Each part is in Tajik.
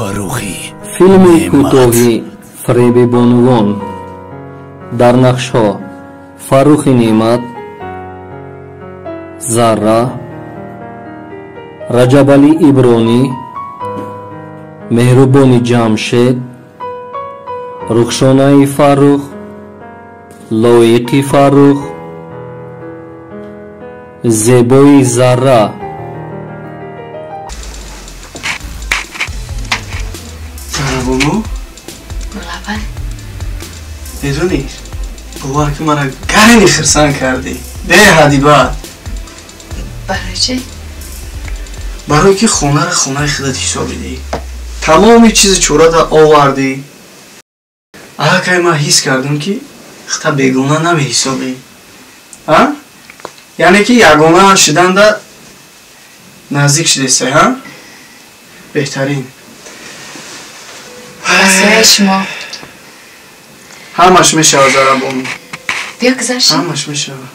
Фаррухи Филми Неъмат. Кӯтоҳи «Фиреби бонувон». Дар нақшҳо Фаррухи Неъмат, Зарра, Раҷабалӣ Ибронӣ, Меҳрубони Ҷамшед, Рухшонаи Фаррух, Лоиқи Фаррух, Зебои Зарра. Зарабону? Лабай. Медонӣ, бовар ки мара гарини хирсанд кардӣ. Беҳади бад. Барои чӣ? Барое ки хонаро хонаи худат ҳисобидӣ. Тамоми чизи чората овардӣ. Аллакай ман ҳис кардам, ки хата бегона намеҳисобӣ. А? Яъне ки ягона шиданда наздик шудесай, ҳа? Беҳтарин. Ба сояи шумо. Ҳамаш мешавад, Зарабону. Биё, гузар шин. Ҳамаш мешавад.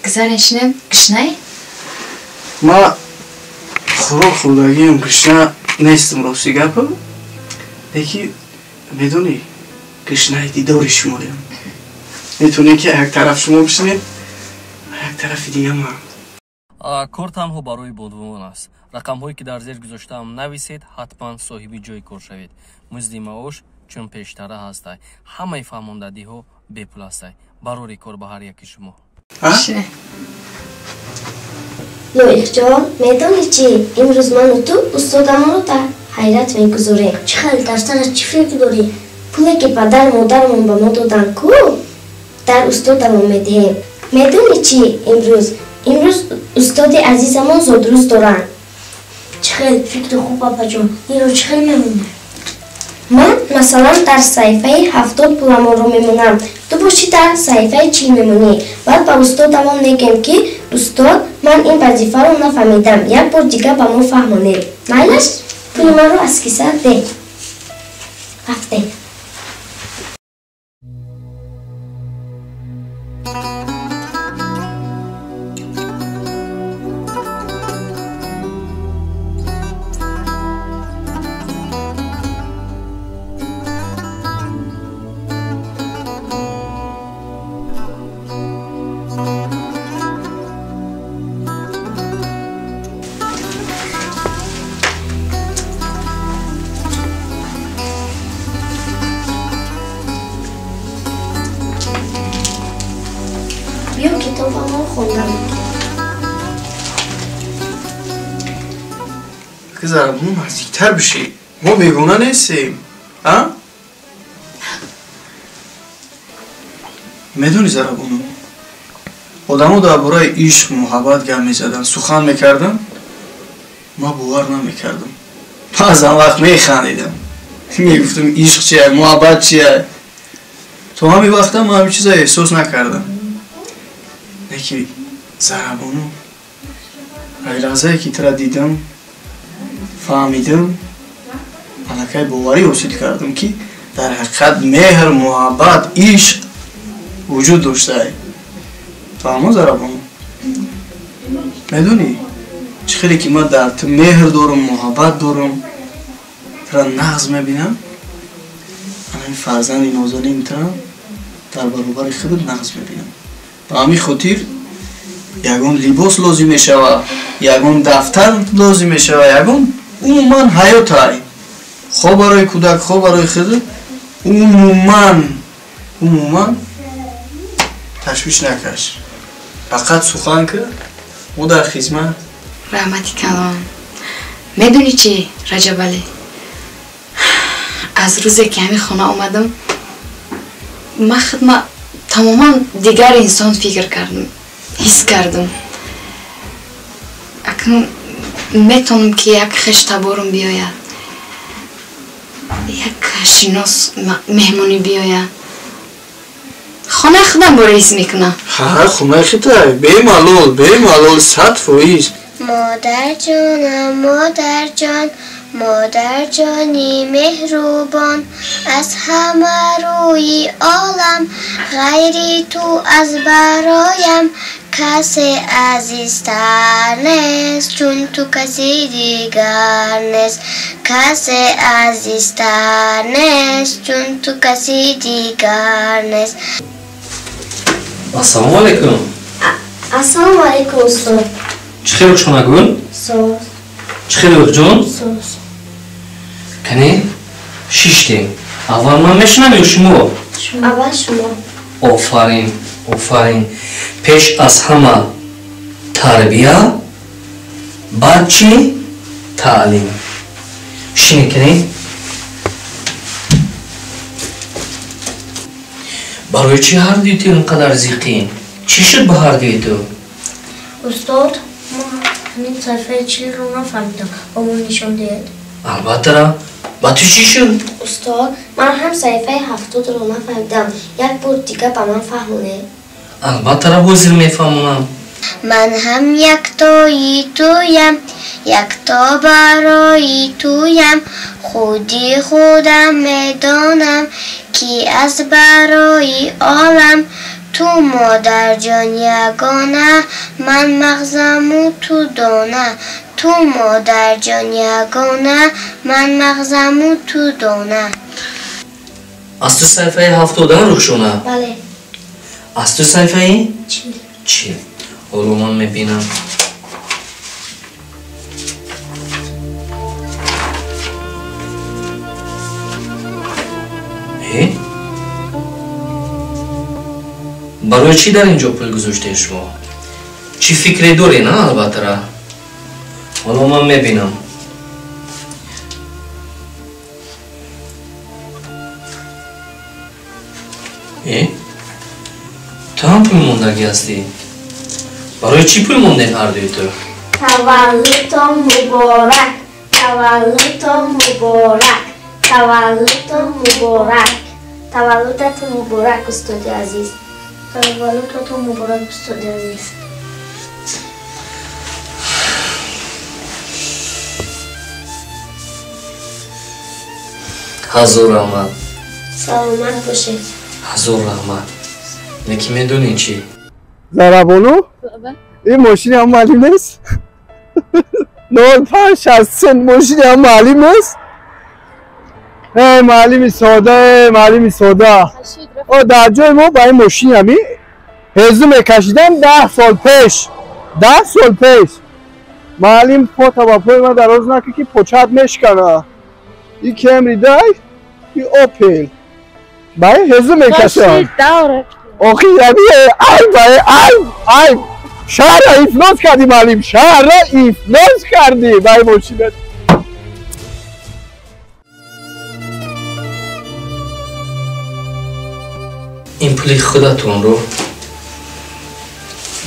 Гузарен, шинем. Гушнаи? Ма хӯрок хӯрдагиам, гушна нестам, рости гапа. Леки медонӣ, гушнаи дидори шумоям. Метавонед ки як тараф шумо бишинед, як тарафи дига ман. Кор танҳо барои бонувон аст. Рақамҳое ки дар зер гузоштаам нависед, ҳатман соҳиби ҷойи кор шавед. Музди маош чун пештара ҳастай. Ҳамаи фаҳмондадиҳо бепул ҳастай. Барори кор ба ҳар яки шумо. А? Шинем. Лоиқҷон, медонӣ чӣ? Имрӯз ману ту устодамонро дар ҳайрат мегузорем. Чӣ хел? Дар сарат чӣ фикр дорӣ? Пуле ки падару модарамон ба мо доданд ку, дар устодамон медиҳем. Медонӣ чӣ? Имрӯз устоди азизамон зодрӯз доранд. Чӣ хел фикри хуб, апаҷон! Инро чӣ хел мемонӣ? Ман, масалан, дар саҳифаи 70 пуламонро мемонам, ту бошӣ дар саҳифаи 40 мемонӣ. Баъд ба устодамон мегӯем, ки устод, ман ин вазифаро нафаҳмидам, як бор дигар ба мо фаҳмонед. Майлаш? Пули маро аз киса деҳ. Рафтем. Биё, китобамон хонда мекунем. Ки Зарабону, наздиктар бишӣ. Мо бегона нестем. А? Медонӣ, Зарабону, одамо дар бораи ишқ, муҳаббат гап мезаданд, сухан мекарданд, ман бовар намекардам. Баъзан вақт механдидам. Мегуфтам, ишқ чия, муҳаббат чия. То ҳамин вақта ман ҳамин чиза эҳсос накардам. Леки Зарабону, ай лаҳзае ки тура дидам, фаҳмидам, аллакай боварӣ ҳосил кардам, ки дар ҳақиқат меҳр, муҳаббат, ишқ вуҷуд доштае. Фаҳмо, Зарабону? Медонӣ, чӣ хеле ки ман дар ту меҳр дорам, муҳаббат дорам, тура нағз мебинам, ҳамин фарзанди нозанин тура дар баробари худат нағз мебинам. Ба ҳамин хотир ягон либос лозим мешавад, ягон дафтар лозим мешавад, ягон умуман ҳаётай. Хо барои кӯдак, хо барои худ, умуман ташвиш накаш. Фақат сухан ки, мо дар хизмат. Раҳмати калон. Медонӣ чӣ, Раҷабалӣ? Аз рӯзе ки ҳамин хона омадам, ман худма тамоман дигар инсон фикр кардам, ҳис кардам. Акнун метавонам, ки як хештаборам биёяд, як шинос меҳмонӣ биёяд, хонаи худам боро ҳис мекунам. Ҳа, хонаи хитай, бемалол, бемалол, 100%. Модарҷонам, модарҷон, модарҷони меҳрубон, аз ҳама рӯи олам ғайри ту аз бароям Касе азизтар нест, чун ту каси дигар нест. Касе азизтар нест, чун ту каси дигар нест. Ассалому алайкум. Ассалому алайкум, устод. Чӣ хел, Рухшонагул? Соз. Чӣ хел, Лоиқҷон? Соз. Кане, шиштем. Аввал ман мешунам ё шумо? Аввал шумо. Офарин, офарин. Пеш аз ҳама тарбия, баъд чӣ? Таълим. Шине, кане. Барои чӣ ҳардуи ту ин қадар зиқин? Чӣ шуд ба ҳардуи ту? Устод, мо ҳамин саҳифаи 40-ро нафаҳмидам. Ба мо нишон диҳед. Албатта. Ба ту чӣ шуд? Устод, ман ҳам саҳифаи 70-ро нафаҳмидам. Як бор дига ба ман фаҳмонед. Албатта, ҳозир мефаҳмонам. Ман ҳам яктои туям, якто барои туям. Худи худам медонам, ки аз барои олам. Ту модарҷон ягона, ман мағзаму ту дона. Ту модарҷон ягона, ман мағзаму ту дона. Аз ту саҳифаи 70, Рухшона? Бале. Аз ту саҳифаи 40. 40. Ҳоло ман мебинам. Э? Барои чӣ дар ин ҷо пул гузоштед шумо? Чӣ фикре доред, на, албаттара? Ҳоло ман мебинам. Э? Ту ҳам пул мондагӣ ҳастӣ? Барои чӣ пул мондед ҳардуи ту? Таваллудтон муборак, таваллудтон муборак, таваллудтон муборак. Таваллудатон муборак, устоди азиз. Таваллудатон муборак, устоди азиз. Ҳазор раҳмат. Саломат бошед. Ҳазор раҳмат. Лекин медонӣ чӣ? Зарабону? Ин мошини ҳам маълим нест? 0563 мошини ҳам маълим нест? Эй, маълими сода, эй, маълими сода. О, дар ҷои мо ба ин мошини ҳами ҳезу мекашидам 10 сол пеш. 10 сол пеш. Маълим пота ба пои ман дароз накард, ки почат мешкана. И Кемри дай, и Опел. Ба ин ҳезу мекашам. Охи, яъни айб, айб, айб. Шаҳрра ифлос кардӣ, маълим, шаҳрра ифлос кардӣ ба ин мошинат. Ин пули худатонро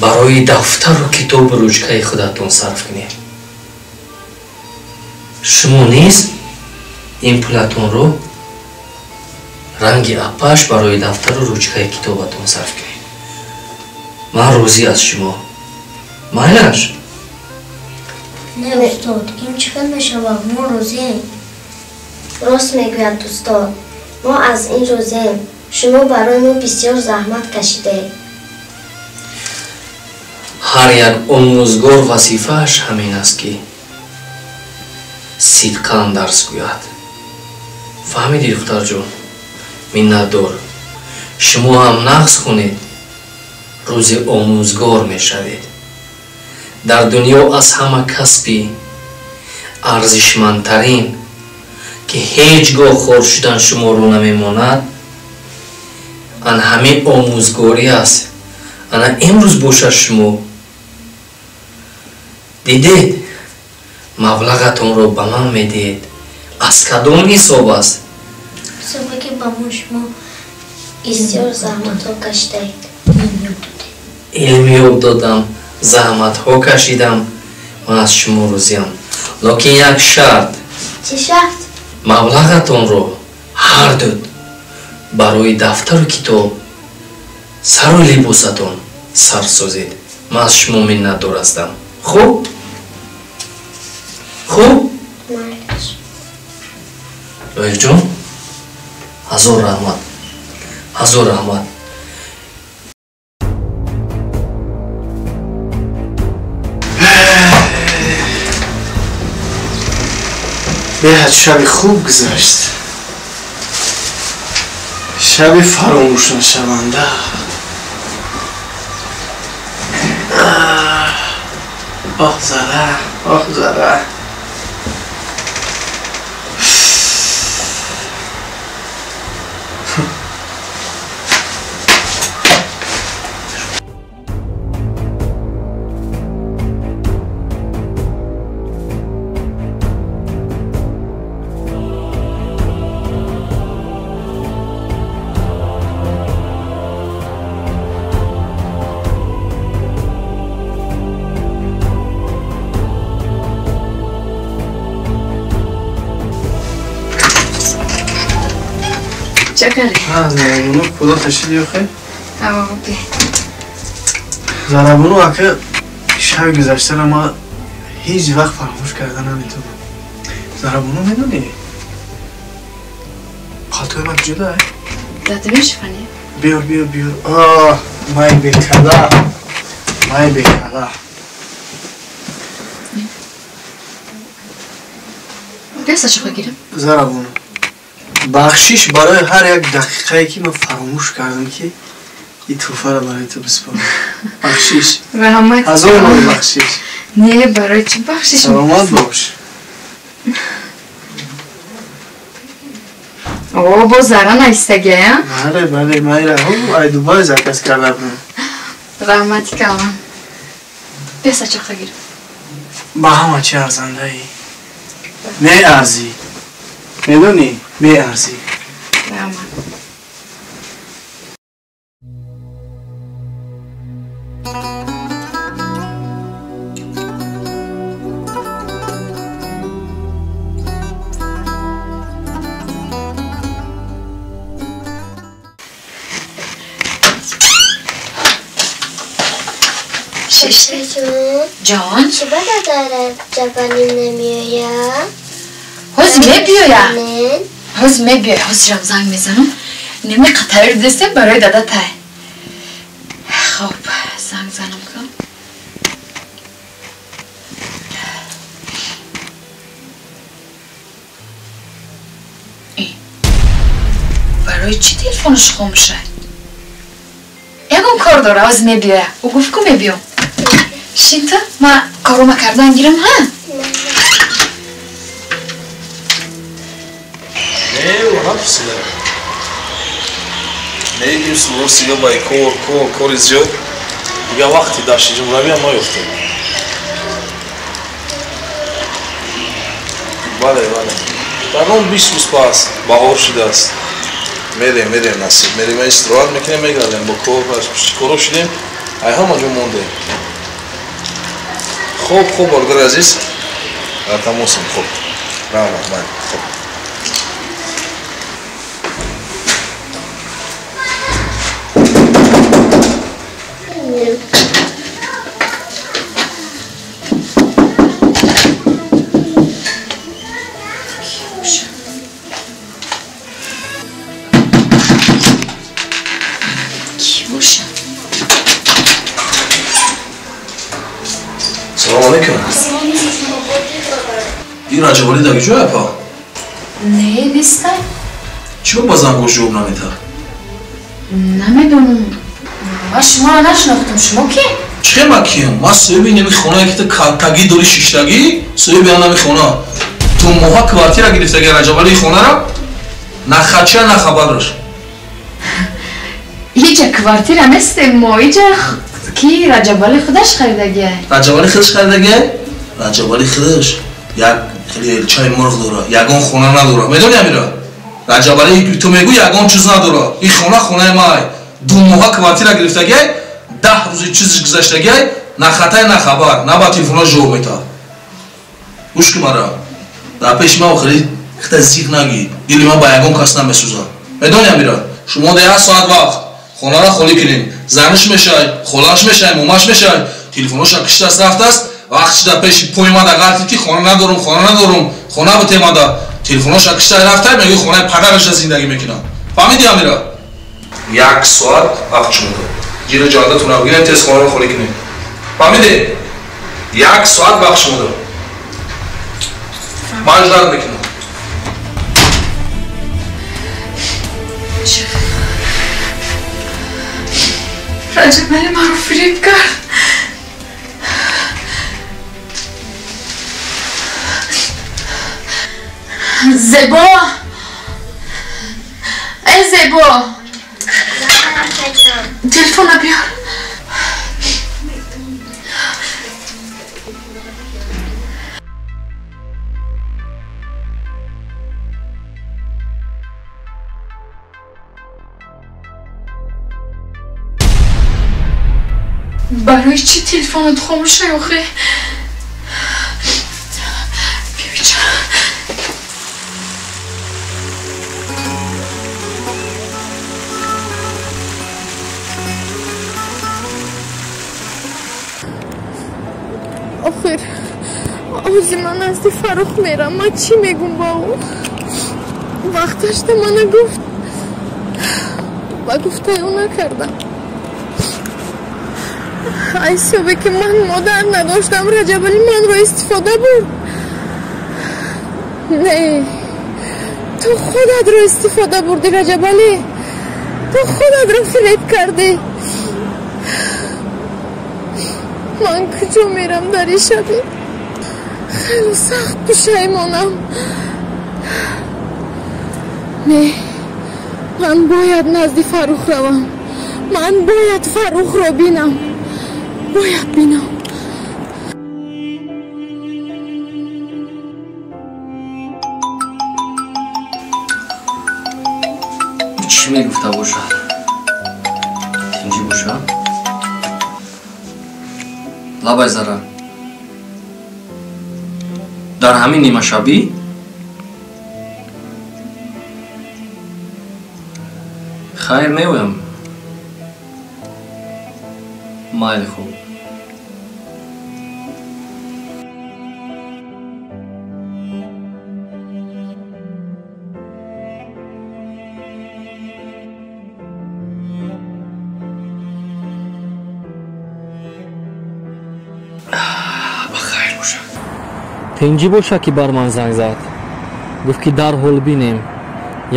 барои дафтару китобу ручкаи худатон сарф кунед. Шумо низ ин пулатонро ранги апаш барои дафтару ручкаи китобатон сарф кунед. Ман розӣ аз шумо. Майлаш? Не, устод, ин чӣ хел мешавад? Мо розием. Рост мегӯяд, устод. Мо аз ин розием. Шумо барои мо бисёр заҳмат кашидаед. Ҳар як омӯзгор вазифааш ҳамин аст, ки сидқан дарс гӯяд. Фаҳмидӣ, духтарҷон? Миннатдор. Шумо ҳам нағз хунед, рӯзи омӯзгор мешавед. Дар дунё аз ҳама касби арзишмандтарин, ки ҳеҷ гоҳ хор шудан шуморо намемонад, ан ҳамин омӯзгорӣ аст. Ана имрӯз бошад шумо дидед, маблағатонро ба ман медиҳед. Аз кадом ҳисоб аст? Ҳисобе ки ба мо шумо бисёр заҳматҳо кашидаед. Илм ёд додам, заҳматҳо кашидам, ман аз шумо розиам. Лекин як шарт. Чӣ шарт? Маблағатонро ҳар ду барои дафтару китоб, сару либосатон сарф созед. Ман аз шумо миннатдор ҳастам. Хуб? Хуб? Лоиқҷон, ҳазор раҳмат, ҳазор раҳмат. Беҳад шаби хуб гузашт. Шаби фаромӯшнашаванда. Оҳ Зара, оҳ Зара. Зарабону куда кашиди охе? Аби. Зарабону ака шаби гузаштаро ма ҳеҷ вақт фаромӯш карда наметавонам. Зарабону медонӣ? Палтои ма куҷода? Дада мешифани? Биёр, биёр, биёр. Оҳ, май бекала. Май бекала. Биё сачоқа гирам. Зарабону. Бахшиш барои ҳар як дақиқае ки ман фаромӯш кардам ки ин тӯҳфаро барои ту биспорам. Бахшиш. Раҳмат. Ҳазор бор бахшиш. Не, барои чӣ бахшиш? Саломат бош. О, боз Зара навистагия? Бале, бале, ман инро ай Дубай заказ карда будам. Раҳмати калон. Биё сачоқта гирам. Ба ҳама чӣ арзандаӣ. Меарзӣ. Медонӣ? Меарзӣ. Раҳмат. Ҷон? Чӣ ба дада Раҷабалӣ намеояд? Ҳозир мебиёяд. Ҳозир мебиёяд. Ҳозирам занг мезанам. Ними қатари дестем барои дада тай. Хоб, занг занам кун. Барои чӣ телефонаш хомӯша? Ягон кор дора, ҳозир мебиёяд. Ӯ гуфт ку мебиём. Шин ту, ман корома кардан гирам, ҳа? Не, напурсида. Не, рости бай кор, кор, кори зиёд. Дигар вақти дашти ҷумравиам наёфтем. Бале, бале. Дар он 20 рӯз пас баҳор шудааст. Мерем, мерем, насиб. Мерем, истироҳат мекунем, мегардем. Бо кор, пушти коро шудем. Ай ҳама ҷо мондем. Хоб, хоб, бародари азиз. Дар тамосем, хоб. Раҳмат, майли, хоб. Салом алейкум. Ин Раҷабалӣ дар куҷо апа? Не, нестай. Чиро ба зангош ҷавоб наметаҳад? Намедонам. Ман шуморо нашинохтам. Шумо ки? Чӣ хел ман киям? Ман соҳиби инами хонае ки ту калтагӣ дорӣ шиштагӣ, соҳиби анами хона. Ту моҳа квартира гирифтагӣ Раҷабалии хонара, на хача, на хабараш. Иҷа квартира нестем мо, иҷа ки Раҷабалӣ худаш харидагия. Раҷабалӣ худаш харидагия? Раҷабалӣ худаш як хеле чай мурғ дора, ягон хона надора. Медонӣ амира? Раҷабалӣ ту мегӯ ягон чиз надора. Ин хона хонаи май. Ду моҳа квартира гирифтагия, 10 рӯзи чизиш гузаштагия, на хатай, на хабар, на ба телефона ҷавоб метаҳад. Гӯш кун мара. Дар пеши ман охири хита зиқ нагӣ. Дили ман ба ягон кас намесӯзад. Медонӣ амира? Шумо дар як соат вақт хонаро холӣ кунем. Заниш мешай, холаш мешай, момаш мешай, телефоноша киштааст рафтааст, вақт шуда пеши пои мада ғалтид ки хона надорум, хона надорум, хона битемада. Телефоноша кишта рафтай, мегӯй хонаи падараша зиндагӣ мекунам. Фаҳмидӣ амира? Як соат вақт шумо дод. Ҷиро ҷондатонро бигирем, тез хонаро холӣ кунем. Фаҳмидӣ? Як соат вақт шумо дод. Ман ждат мекунам. Раҷабалӣ маро фиреб кард. Зебо! Эй, Зебо! Телефона биёр. Барои чӣ телефонат хомӯша охе? Биёча. Охир, ози ман назди Фаррух мерам. Ман чӣ мегум ба ӯ? Вақташта мана гуфт. Ба гуфтаи ӯ накардам. Ай ҳисобе ки ман модар надоштам, Раҷабалӣ манро истифода бурд. Не, ту худатро истифода бурдӣ, Раҷабалӣ. Ту худатро фиреб кардӣ. Ман куҷо мерам дар ин шабе? Хеле сахт пушаймонам. Не, ман бояд назди Фаррух равам. Ман бояд Фаррухро бинам. Бояд бинам. Чӣ мегуфта бошад? Тинҷӣ бошад? Лабай Зара. Дар ҳамин нимашабӣ? Хайр меоям. Майли хуб. Тинҷӣ боша ки бар ман занг зад. Гуфт ки дарҳол бинем.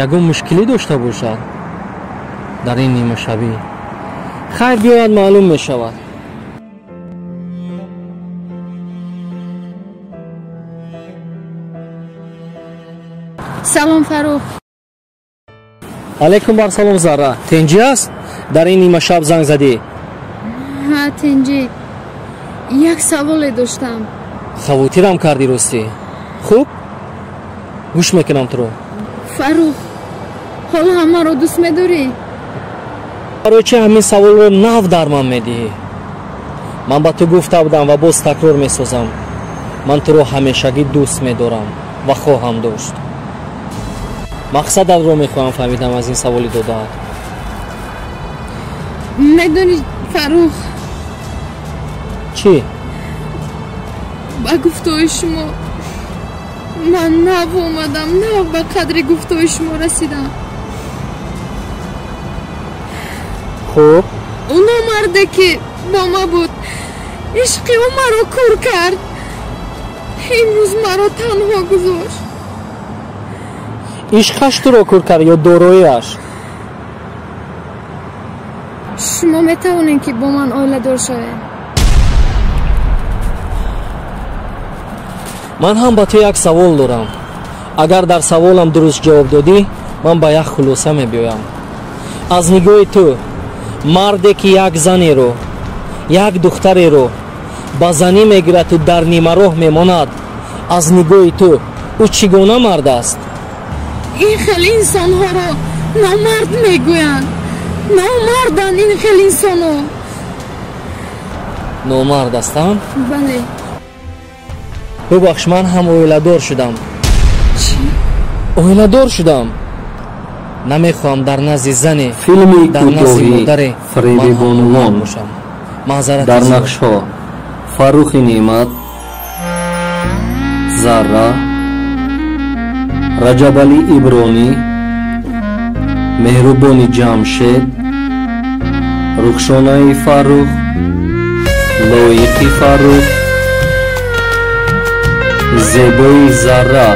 Ягон мушкилӣ дошта бошад дар ин нимашабӣ. Хайр биёяд, маълум мешавад. Салом, Фаррух. Алайкум бар салом, Зарра. Тинҷӣ аст? Дар ин нимашаб занг задӣ? Ҳа, тинҷӣ. Як саволе доштам. Хавотирам кардӣ ростӣ. Хуб, гӯш мекунам туро. Фаррух, ҳоло ҳам маро дӯст медорӣ? Барои чӣ ҳамин саволро нав дар ман медиҳӣ? Ман ба ту гуфта будам ва боз такрор месозам. Ман туро ҳамешагӣ дӯст медорам ва хоҳам дошт. Мақсадатро мехоҳам фаҳмидам аз ин саволи додаат. Медонӣ, Фаррух? Чӣ? Ба гуфтаҳои шумо ман нав омадам, нав ба қадри гуфтаҳои шумо расидам. Хуб, ӯ номарде ки бо ма буд, ишқи ӯ маро кур кард. Имрӯз маро танҳо гузошт. Ишқаш туро кур кард ё дороиаш? Шумо метавонед ки бо ман оиладор шавед? Ман ҳам ба ту як савол дорам. Агар дар саволам дуруст ҷавоб додӣ, ман ба як хулоса мебиёям. Аз нигоҳи ту, марде ки як занеро, як духтареро ба занӣ мегираду дар нимароҳ мемонад, аз нигоҳи ту ӯ чӣ гуна мард аст? Ин хел инсонҳоро номард мегӯянд. Номарданд ин хел инсонҳо. Номард ҳастанд? Бале. Бубахш, ман ҳам оиладор шудам. Чӣ? Оиладор шудам. Намехоҳам дар назди зане, филми дар назди кӯтоҳи модаре фиреби бонувон. бошам. Маъзарат Дар зиёд. нақшҳо Фаррухи Неъмат, Зарра, Раҷабалӣ Ибронӣ, Меҳрубони Ҷамшед, Рухшонаи Фаррух, Лоиқи Фаррух, Зебои Зарра.